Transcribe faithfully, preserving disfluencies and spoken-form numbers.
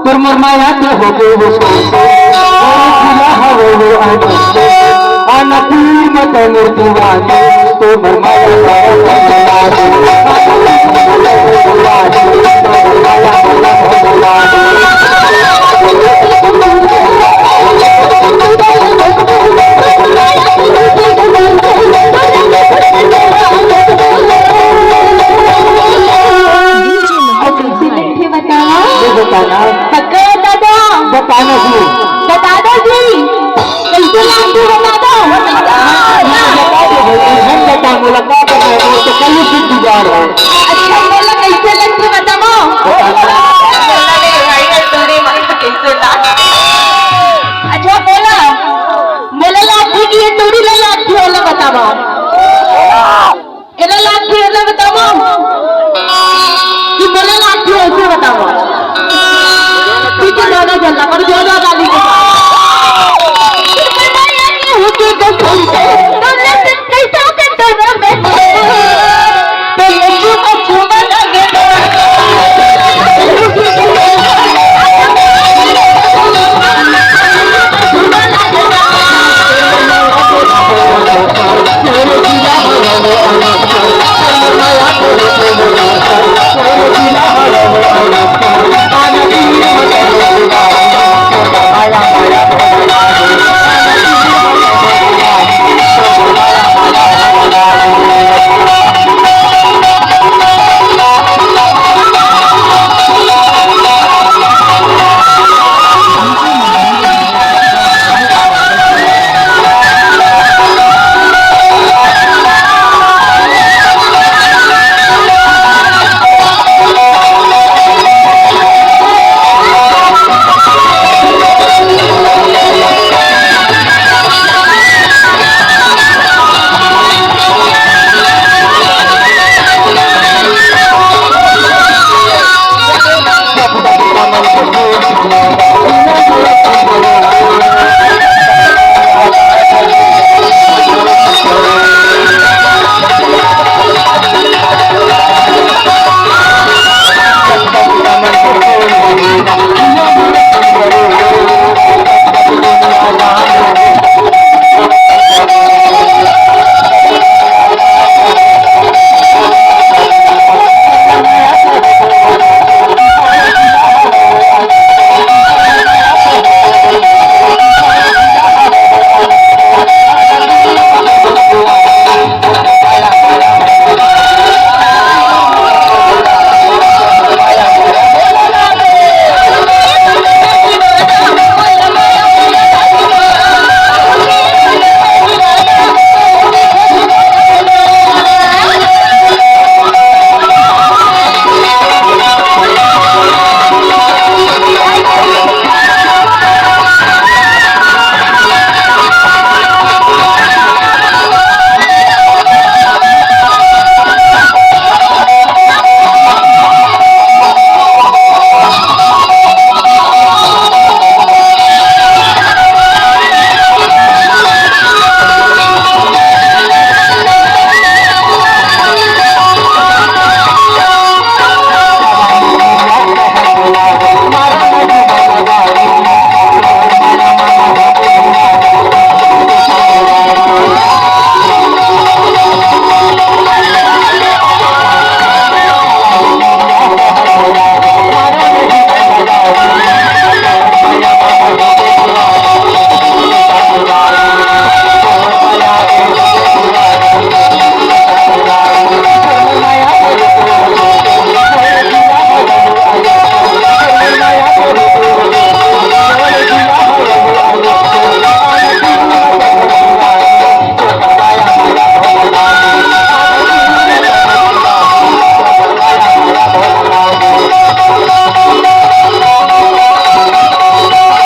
तोर मोर माया के हो गए हो सो, मोर भुला हवे हो आने, आना पीर मत मोर दीवाने, तोर मोर माया के हो गए हो आने, आना पीर मत मोर दीवाने, तोर मोर माया के हो गए हो आने। अच्छा, सीधे सीधे बतावा। ये बताना। पक्का बता दो। बताना जी। बता दो जी। कैसे लागथे बता दो। बता दो भाई, हम बता, मोला का करना है, वो तो कल ही फिर जुगाड़ है। अच्छा, बोला कैसे लागथे बताओ। बोला रे भाई, तूने मालूम कैसे था? अच्छा, बोला। मोला लागथे कि ये तोरी ला लागथे, ओला बतावा। एला लागथे, एला बतावा। कि मोला लागथे, ऐसे बतावा। ठीक है, ज्यादा चलता, पर ज्यादा गाली